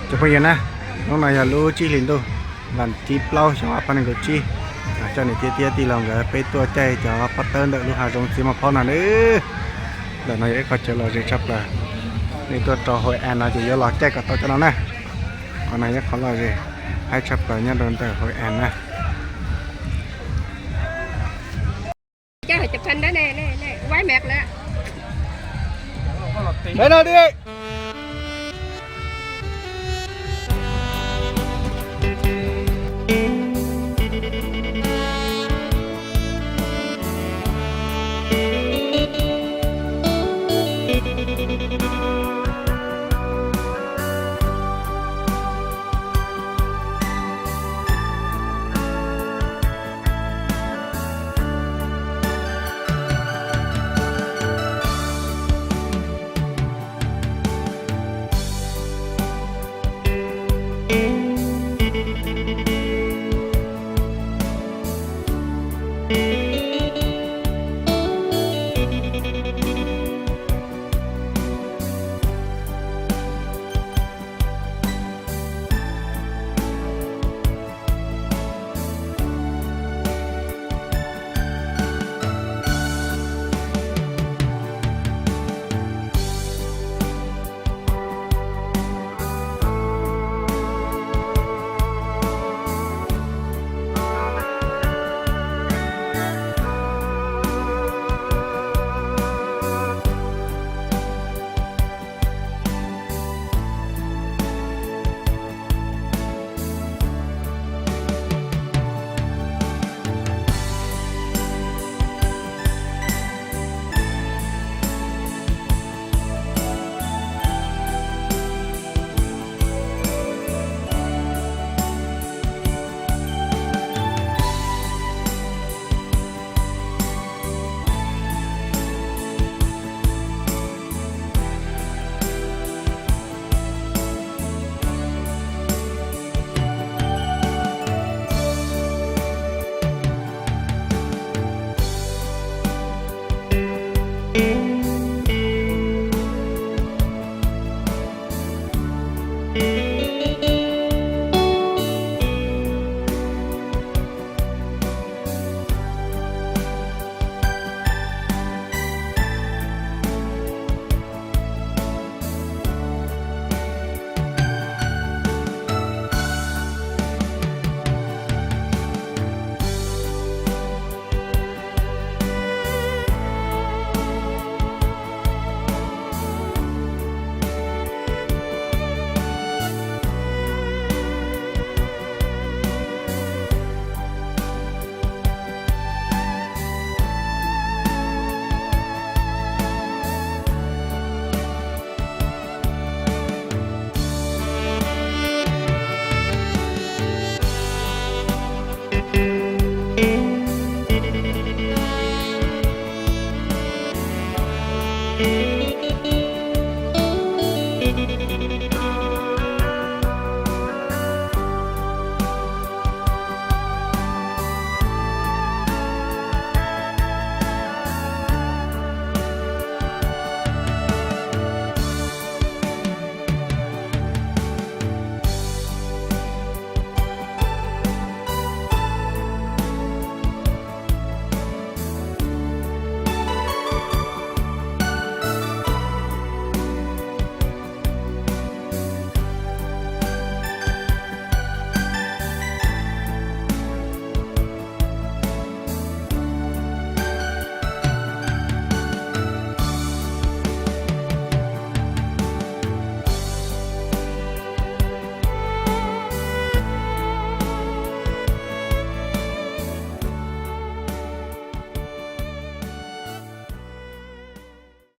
Cov phooj ywg na, hnub no yog lub tsib hlis ntuj, vas thib plaub xyoo ob phav nees nkaum tsib. Coj niam thiab tij laug nkawd peb tuaj caij cov pob tawb ntawm lub hav zoov txiv mos phaub no nawb. Ntawm no yog ib qho chaw lom zem tshaj plaws, nej tuaj rau Hội An no ces yuav los caij kom tau cov no na. Qhov no yog qhov lom zem haib tshaj plaws nyob rau ntawm Hội An na.